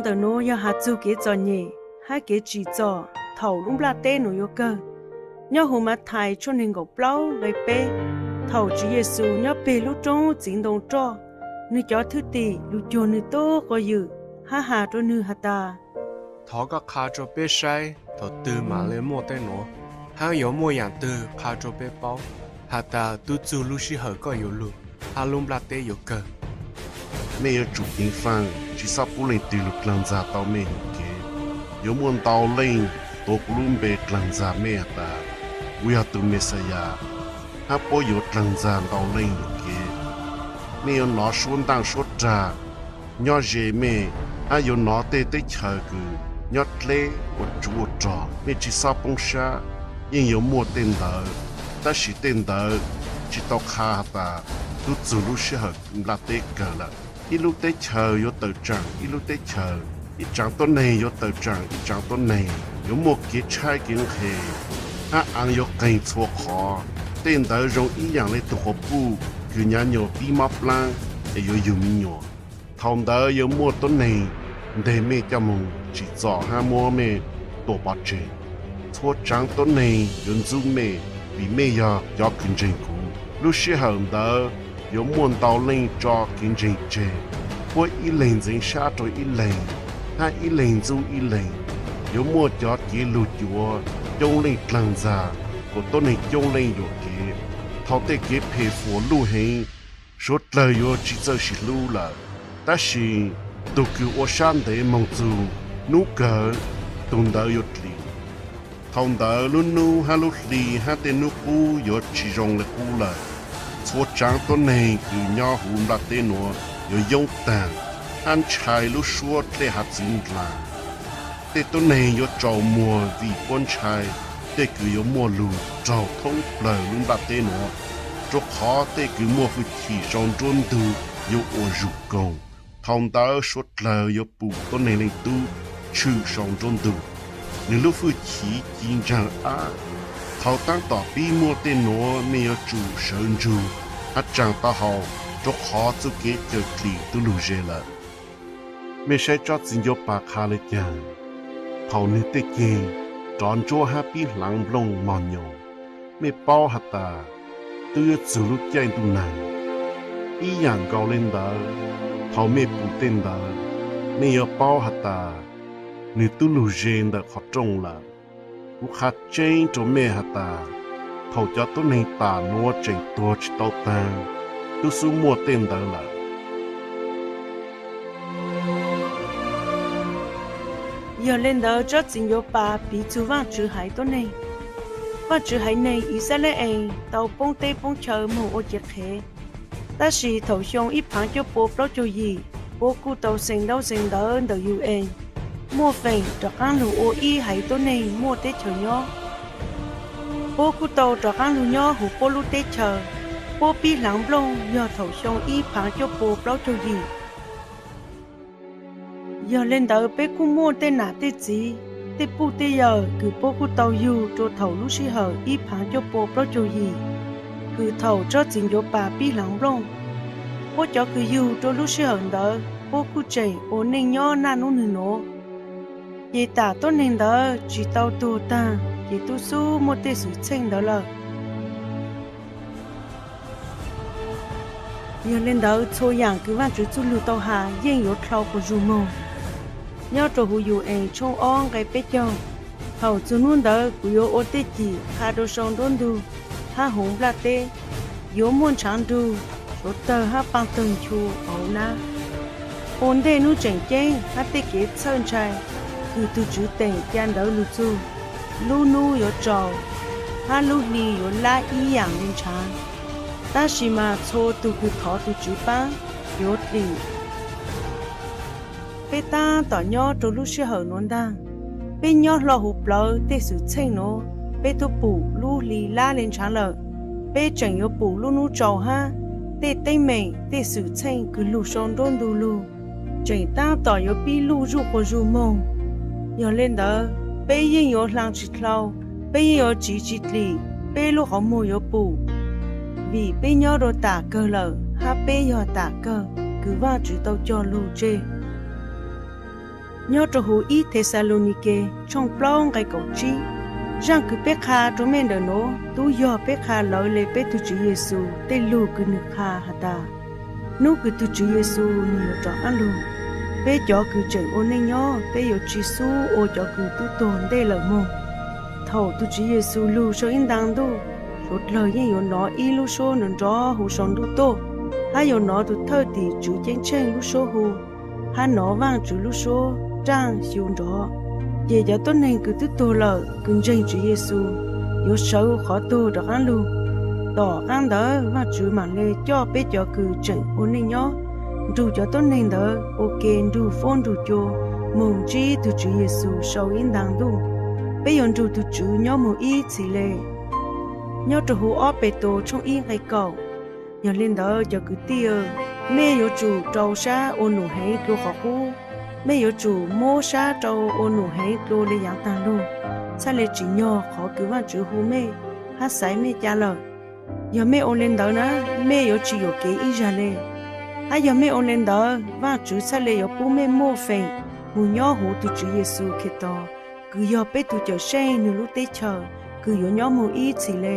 Ntawm nuav yog has txug kev txom nyem hab kev tsim txom thaum lub nplaj teb nuav yuav kawg. Nyob huv Mathais tshooj neeg nkaum plaub nqe peb, thaum Tswv Yexus nyob peg lub roob txiv ntoo roj, nwg cov thwj tim lug cuag nwg tub quas ywm hab has rua nwg has tas, Thov koj qha rua peb saib thaum twg mam le muaj tej nuav, hab yuav muaj yaam twg qha rua peb paub has tas tub txug lub sij hawm koj yuav lug hab lub nplaj teb yuav kawg. Mej yuav tsum ceev faaj, tsi xob pub leej twg lug dlaag ntxag tau mej yuam kev. Yuav muaj ntau leej tuav kuv lub npe dlaag ntxag mej has tas, Kuv yog tug Mexiyas, hab puab yuav dlaag ntxag ntau leej yuam kev. Mej yuav nov suab ntaaj suab rag nyob ze mej, hab yuav nov tej teb chaws kws nyob dleb ua tsuv ua rog. Mej tsi xob poob sab, yeej yuav muaj tej ntawd, tab sis tej ntawd tsi tau qha has tas tub txug lub sij hawm nplaj teb kawg lawm. Ib lub teb chaws yuav tawm tsaam ib lub teb chaws, ib tsaav tuab neeg yuav tawm tsaam ib tsaav tuab neeg, yuav muaj kev tshaib kev nqhes, hab aav yuav qeeg txhua qhov. Tej ntawd zoo ib yaam le tug quas puj kws nyav nyuas pib mob plaab es yuav yug me nyuam. Thaum ntawd yuav muaj tuab neeg nteg mej coj moog tsim txom hab muab mej tua pov tseg. Txhua tsaav tuab neeg yuav ntxub mej vim mej yog cov kws ntseeg kuv. Lub sij hawm ntawd yuav muaj ntau leej tso kev ntseeg tseg, puab ib leeg ntxeev sab rua ib leeg, hab ib leeg ntxub ib leeg. Yuav muaj cov kev lug cuav coob leej dlaag ntxag kuas tuab neeg coob leej yuam kev. Thaum tej kev phem fuam luj heev, suav dlawg yuav tsi txawj sis hlub lawm, tab sis tug kws ua sab ntev moog txug nub kawg, tug ntawd yuav dlim. Thaum ntawd lub nub hab lub hli hab tej nub qub yuav tsi zoo le qub lawm. Txhua tsaav tuab neeg kws nyob huv nplaj teb nuav yuav yoob taag, hab ntshai lub suab dlej hav txwv ndlaag. Tej tuab neeg yuav tsaus muag vim puab ntshai tej kws yuav muaj lug raug thoob plawg lub nplaj teb nuav, rua qhov tej kws muaj fwj chim sau nruab ntug yuav ua zug koog. Thaum ntawd suav dlawg yuav pum tuab neeg leej tub tshwm sau nruab ntug, nwg lub fwj chim ci ntsaag ab. Thaum taab tom pib muaj tej nuav mej yuav tsum sawv ntsug hab tsaam taub hau, rua qhov txuj kev cawm dlim tub lug ze lawm. Mej saib tsob txiv ncuav pas qha le caag? Thaum nwg tej ceg rov ntsuab hab pib hlaav nplooj mog nyoos, mej paub has tas tub yuav txug lub caij ntuj nag. Ib yaam nkaus le ntawd, thaum mej pum tej ntawd, mej yuav paub has tas nwg tub lug ze ntawm qhov rooj lawm. Kuv qha tseeb rua mej has tas, thaum cov tuab neeg tam nuav tseem tuag tsi tau taag, tub xub muaj tej ntawd lawm. Yog le ntawd tsob txiv ncuav pas piv txug Vaajtswv haiv tuab neeg. Vaajtswv haiv neeg Yixalayees tau poob teb poob chaw moog ua cev qhev, tab sis thaum xyoo ib phaav cuaj pua plaub caug yim, puab kuj tau xeem ntaub xeem ntawv ntawm UN muaj feem rov qaab lug ua ib haiv tuab neeg muaj teb chaws nyob. Puab kuj tau rov qaab lug nyob huv puab lub teb chaws. Puab pib hlaav nplooj yog thaum xyoo ib phaav cuaj pua plaub caug yim. Yog le ntawd peb kuj muaj tej nam tej txiv, tej puj tej yawm kws puab kuj tau yug rua thaum lub sij hawm ib phaav cuaj pua plaub caug yim, kws thaum tsob txiv ncuav pas pib hlaav nplooj. Puab cov kws yug rua lub sij hawm ntawd puab kuj tseem ua neej nyob naj nub nwg nuav. Ces tam tuab neeg ntawd tsi tau tuag taag ces tub xub muaj tej xwm txheej ntawd lawm. Yog le ntawd txhua yaam kws Vaajtswv txuj lug tau has yeej yuav dlhau quas zug moog. Nyob rua huv UN tshooj ob nqe peb caug, thaum txug nub ntawd kuv yuav ua tej cim qha rua sau nruab ntug hab huv nplaj teb, yuav muaj ntshaav nrug, suav tawg hab paaj tawg nchu huv nab. Ua ntej nub tseem ceeb hab tej kev txhawj ntshai kws tug Tswv teem ca ntawd lug txug, lub nub yuav tsaus, hab lub hli yuav lab ib yaam le ntshaav. Tab sis mas txhua tug kws thov tug Tswv paab yuav dlim. Peb taab tom nyob rua lub sij hawm nuav ntaag, peb nyob hlo huv plawv tej xwm txheej nuav, peb tub pum lub hli lab le ntshaav lawm. Peb tseem yuav pum lub nub tsaus hab tej teeb meem tej xwm txheej kws lug sau nruab ntug lug, tseem taab tom yuav pib luj zuj quas zug moog. Yog le ntawd peb yeej yuav hlaa tsi dlhau, peb yeej yuav tsiv tsi dlim, peb lub qhov muag yuav pum, vim peb nyob rua tam kawg lawm hab peb yog tam kawg kws Vaajtswv tau cog lug tseg. Nyob rau hauv ib Thexalaunikes tshooj plaub nqe kaum tsib, zaj kws peb qha rau mej ntawm nuav tub yog peb qha lawv le peb tug Tswv Yexus tej lug kws nwg qha has tas, nub kws tug Tswv Yexus nwg yuav rov qaab lug, peb cov kws tseem ua neej nyob peb yuav tsi xub ua cov kws tub tuag ntej lawm moog. Thaum tug Tswv Yexus lug sau ib ntaa ntuj, suav dlawg yeej yuav nov ib lub suab nrov nrov hu sau ntuj tuaj, hab yuav nov tug thawj tim tswv ceeb tsheej lub suab hu, hab nov Vaajtswv lub suab raaj xyu nrov. Ces cov tuab neeg kws tub tuag lawm kws ntseeg Tswv Yexus yuav sawv qhov tuag rov qaab lug. Tom qaab ntawd Vaajtswv maam le coj peb cov kws tseem ua neej nyob nrug cov tuab neeg ntawd ua ke nrug fuab nrug cua moog ntsib tug Tswv Yexus sau ib ntaa ntuj. Peb yuav nrug tug Tswv nyob moog ib txhis le. Nyob rau huv ob Petus tshooj ib nqe kaum, yog le ntawd cov kwv tij, mej yuav tsum rau sab ua num heev dlua qhov qub. Mej yuav tsum muab sab rau ua num heev dlua le yaav taag lug, txhaj le tsim nyog qhov kws Vaajtswv hu mej hab xaiv mej ca lawm. Yog mej ua le ntawd na, mej yuav tsi yuam kev ib zag le. Hab yog mej ua le ntawd, Vaajtswv txhaj le yuav pub mej muaj feem moog nyob huv tug Tswv Yexus Khetos, kws yog peb tug Cawmseej nwg lub teb chaws kws yuav nyob moog ib txhis le.